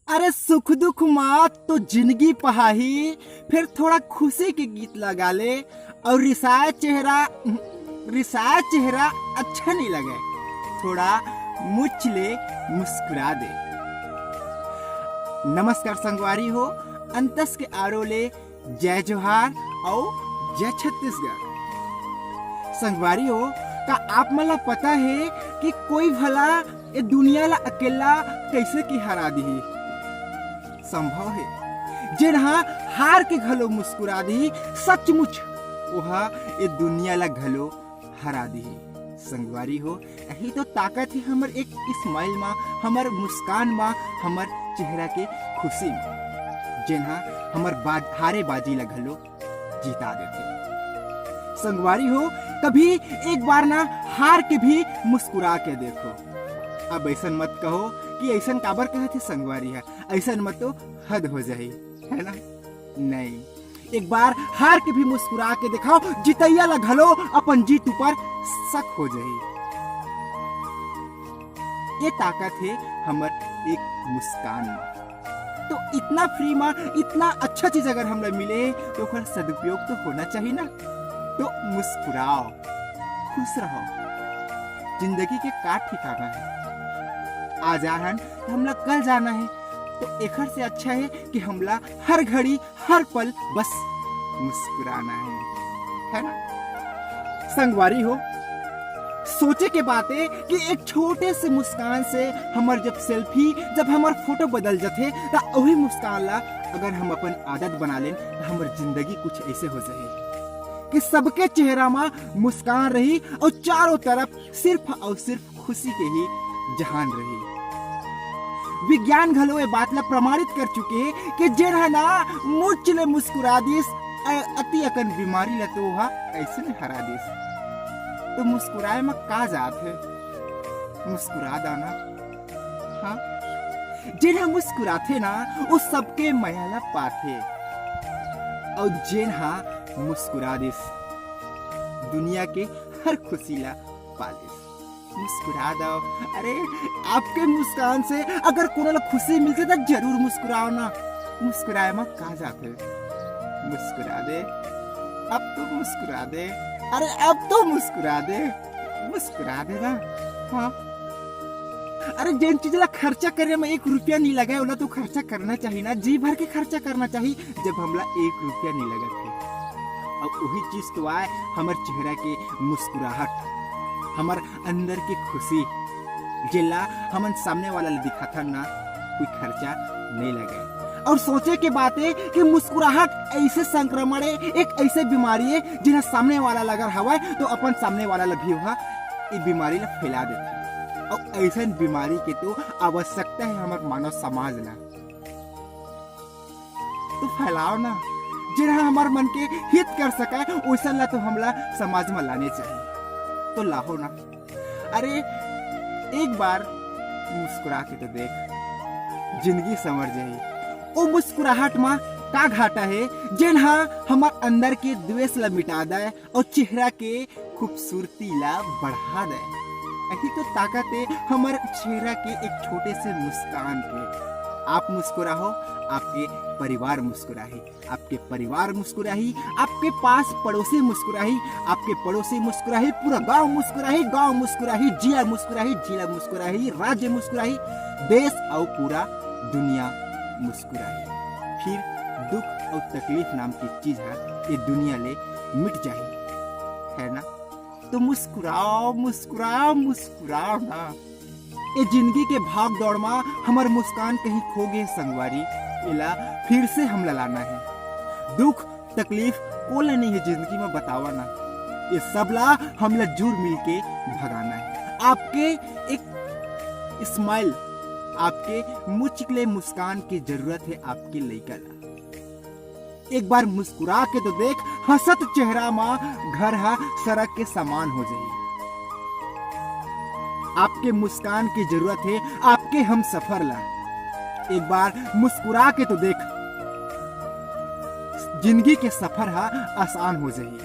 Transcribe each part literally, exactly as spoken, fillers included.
अरे सुख दुख मा तो जिंदगी पहाही, फिर थोड़ा खुशी के गीत लगा ले। और रिसाए चेहरा, रिसाए चेहरा अच्छा नहीं लगे, थोड़ा मुछ ले, मुस्कुरा दे। नमस्कार संगवारी हो, अंतस के आरो ले जय जोहार अउ जय छत्तीसगढ़। संगवारी हो, का आप मन ला पता है कि कोई भला ये दुनिया ला अकेला कैसे की हरा दिही? संभव है, जेन हा हार के घलो मुस्कुरा दिही, सचमुच ओहा ये दुनिया ला घलो हरा दिही। संगवारी हो, यही तो ताकत है हमर एक स्माइल मा, हमर मुस्कान मा, हमर चेहरा के खुशी मा, जेन हा हमर बाज-, हारे बाजी ला घलो जीता देथे। संगवारी हो, कभी एक बार ना हार के भी मुस्कुरा के देखो। अब ऐसन मत कहो कि ऐसन काबर कहे थे संगवारी है, ऐसन मत तो हद हो जाही, है ना? नहीं, एक बार हार के भी मुस्कुरा के दिखाओ, जितैया ला घलो अपन जीत ऊपर शक हो जाही। ये ताकत है हमर एक मुस्कान मा। तो इतना फ्री मा इतना अच्छा चीज अगर हमला मिले, तो ओकर सदुपयोग तो होना चाहिए ना। तो मुस्कुराओ, खुश रहो। जिंदगी के का ठिकाना है, आज आहन तो हमला कल जाना है। तो एखर से अच्छा है कि हमला हर घड़ी, हर पल बस मुस्कुराना है, है ना? संगवारी हो, सोचे के बात है कि एक छोटे से मुस्कान से हमर जब सेल्फी, जब हमर फोटो बदल जाथे, त वही मुस्कान ला अगर हम अपन आदत बना लेन, त हमर जिंदगी कुछ ऐसे हो जाए कि सबके चेहरा मा मुस्कान रही और चारों तरफ सिर्फ और सिर्फ खुशी के ही जहान रही। विज्ञान घलो ये बात ला प्रमाणित कर चुके हे कि जेन ह ना मुच ले मुस्कुरा दिस, अ-, अति अकन बीमारी ला तो ओहा ऐसे में हरा दिस। तो मुस्कुराए म का जात हे? मुस्कुरा दाना। हाँ, जेन ह मुस्कुराथे ना, वो सबके मया ला पाथे। और जेन ह मुस्कुरा दिस, दुनिया के हर खुशी ला पा लिस। मुस्कुरा दो। अरे, आपके मुस्कान से अगर कोनो ला खुशी मिलथे, त जरूर मुस्कुराओ ना। मुस्कुराए म का जाथे? मुस्कुरा दे, अब तो मुस्कुरा दे। अरे, अब तो मुस्कुरा दे, मुस्कुरा दे ना। हाँ, अरे, जेन चीज ला खर्चा करे म एक रुपया नहीं लगे, ओला तो खर्चा करना चाहिए ना, जी भर के खर्चा करना चाहिए, जब हमला एक रुपया नहीं लगत हे। अब वही चीज तो आए, हमर चेहरा के मुस्कुराहट, हमर अंदर के खुशी, जेला हमन सामने वाला ला दिखाथन ना, कोई खर्चा नहीं लगे। और सोचे के बात है कि मुस्कुराहट ऐसे संक्रमण है, एक ऐसे बीमारी है, जिन्हें सामने वाला ला अगर हवय, तो अपन सामने वाला ला भी ओहा ये बीमारी ला फैला देथे। और ऐसन बीमारी के तो आवश्यकता है हमर मानव समाज ला। तो फैलाओ ना, जेन ह हमर मन के हित कर सके, वैसन ला तो हमला समाज में लाने चाहिए। तो लाहो ना, अरे, एक बार मुस्कुरा के तो देख, जिंदगी संवर जाही। ओ मुस्कुराहट मा का घाटा है, जेन ह हमर अंदर के द्वेष ला मिटा दे और चेहरा के खूबसूरती ला बढ़ा दे। यही तो ताकत है हमर चेहरा के एक छोटे से मुस्कान के। आप मुस्कुराहो, आपके परिवार मुस्कुराही, आपके परिवार मुस्कुराही, आपके पास पड़ोसी मुस्कुराही, आपके पड़ोसी मुस्कुराही, पूरा गांव मुस्कुराही, गांव मुस्कुराही, जिला मुस्कुराही, जिला मुस्कुराही, राज्य मुस्कुराही, देश और पूरा दुनिया मुस्कुराही। फिर दुख और तकलीफ नाम की चीज है, ये दुनिया ले मिट जाही, है ना? तो मुस्कुराओ, मुस्कुराओ, मुस्कुराओ ना। ये जिंदगी के भाग दौड़ मा हमर मुस्कान कहीं खो गए संगवारी, एला फिर से हमला लाना है। दुख तकलीफ कोला नहीं है जिंदगी में, बतावा ना, ये सब ला हमला जुड़ मिल के भगाना है। आपके एक स्माइल, आपके मुचकले मुस्कान की जरूरत है आपके लइका ला। एक बार मुस्कुरा के तो देख, हंसत चेहरा मा घर हा सरग के समान हो जाही। आपके मुस्कान की जरूरत है आपके हम सफर ला। एक बार मुस्कुरा के तो देख, जिंदगी के सफर हा आसान हो जाही।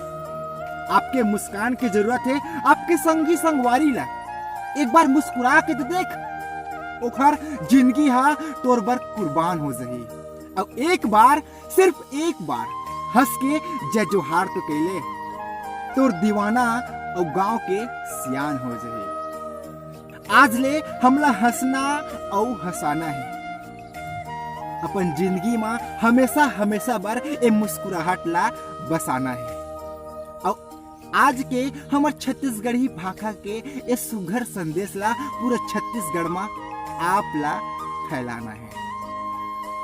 आपके मुस्कान की जरूरत है आपके संगी संगवारी ला। एक बार मुस्कुरा के तो देख, ओखर जिंदगी हा तोर बर कुर्बान हो जही। अउ एक बार, सिर्फ एक बार हंस के जय जोहार तो कइले, तोर दीवाना अउ गांव के सियान हो जही। आज ले हमला हंसना अउ हंसाना हे। अपन जिंदगी मा हमेशा, हमेशा बर ए मुस्कुराहट ला बसाना हे। अउ आज के हमर छत्तीसगढ़ी भाखा के ए सुघर संदेश ला पूरा छत्तीसगढ़ मा आप ला फैलाना हे।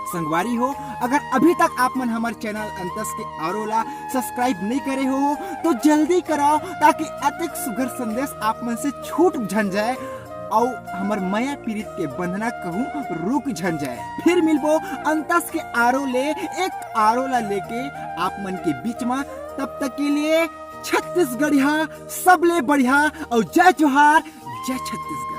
संगवारी हो, अगर अभी तक आप मन हमर चैनल अंतस के आरो ला सब्सक्राइब नहीं करे हो, तो जल्दी कराओ, ताकि अतेक सुघर संदेश आप मन से छूट झन जाए, अउ हमर मया पीरित के बंधना कहूँ रुक झन जाए। फिर मिलबो अंतस के आरो ले एक आरो ला लेके आप मन के बीच मा। तब तक के लिए छत्तीसगढ़िया सबले बढ़िया, अउ जय जोहार, जय छत्तीसगढ़।